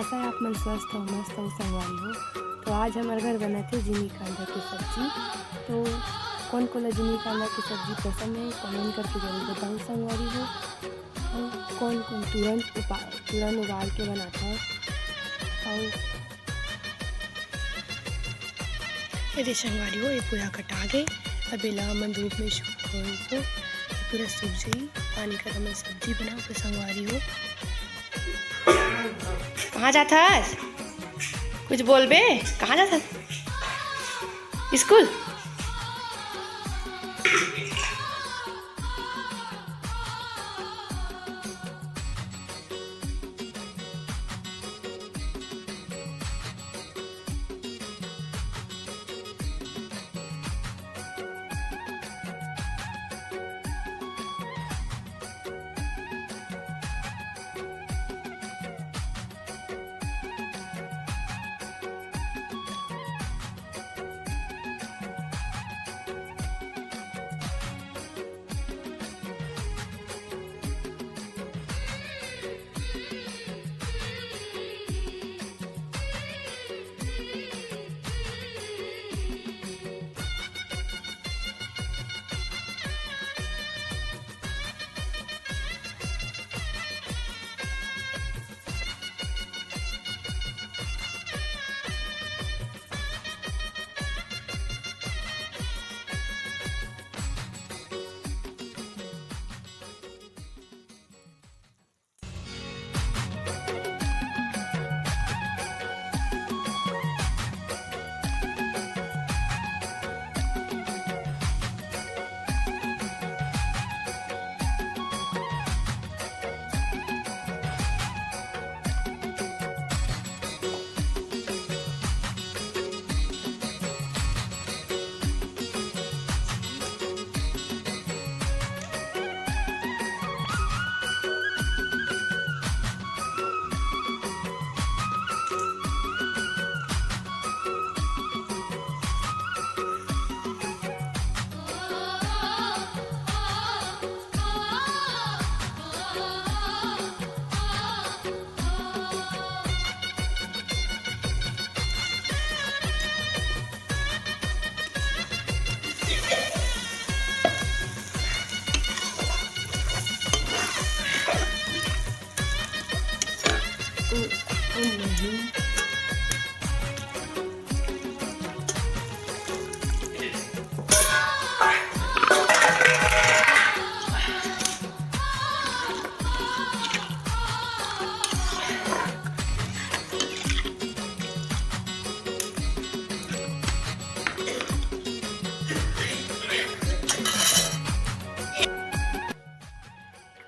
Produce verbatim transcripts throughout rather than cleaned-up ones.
कैसा है आप मन, स्वस्थ हो, मस्त हो संगवारी हो? तो आज हमर घर बनत हे जिमी कांदा के सब्जी। तो कोन कोन ला जिमी कांदा के सब्जी पसंद है, कमेंट करके जरूर बताओ संगवारी हो। अउ कोन कोन तुरंत उपा-, तुरंत उबाल के बनाता है। अउ ये दे संगवारी हो, ये पूरा कटा गे। अब एला हमन धूप में सूख होए को, ये पूरा सूख जाई। पानी कर हमन सब्जी बनाओ के संगवारी हो। कहाँ जात हस? कुछ बोलबे? कहाँ जात हस? स्कूल?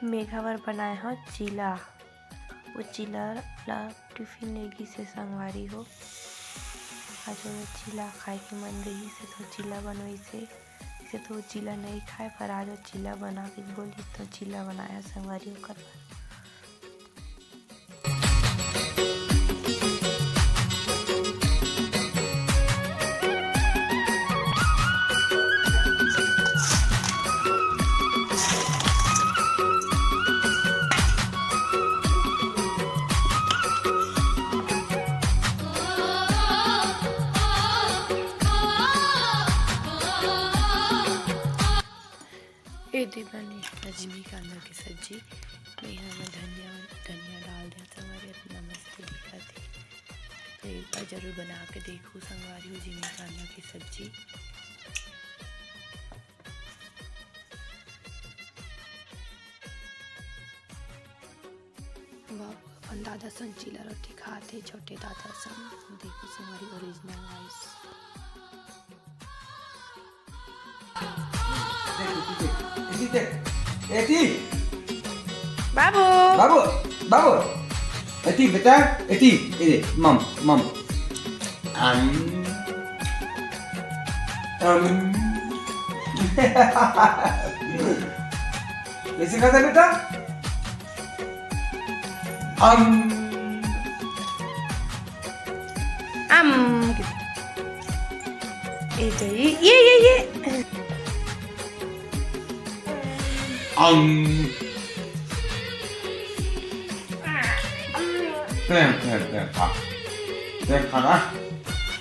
मेघा बर बनाए हव चीला। वो चीला ला टिफिन ले गिस हे संगवारी हो। आज वो चीला खाए के मन रहिस हे तो चीला बनवाइस हे। इसे तो वो चीला नहीं खाए, पर आज वो चीला बना के बोलिस तो चीला बनाया संगवारी ओकर बर। ए दे बने रजनीकांदा के सब्जी। मैं यहाँ में धनिया, धनिया डाल देता हूँ, अरे इतना मस्त दिखत हे। तो एक बार जरूर बना के देखो संगवारी हो रजनीकांदा की सब्जी। बाबू अपन दादा संग चीला रोटी खात हे, छोटे दादा संग। देखो संगवारी, ओरिजिनल वॉइस। एती, एती। बाबू। बाबू, बाबू। एती बेटा, एती, ए, मम, मम। अम। अम। कैसे खाता बेटा? अम। अम। ए, तो ये, ये, ये, ये। अम। तें, तें, तें खा। तें खा ना।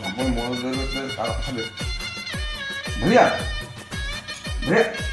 हमको मोर दे दे, तें खा, खा ले। भैया, भैया,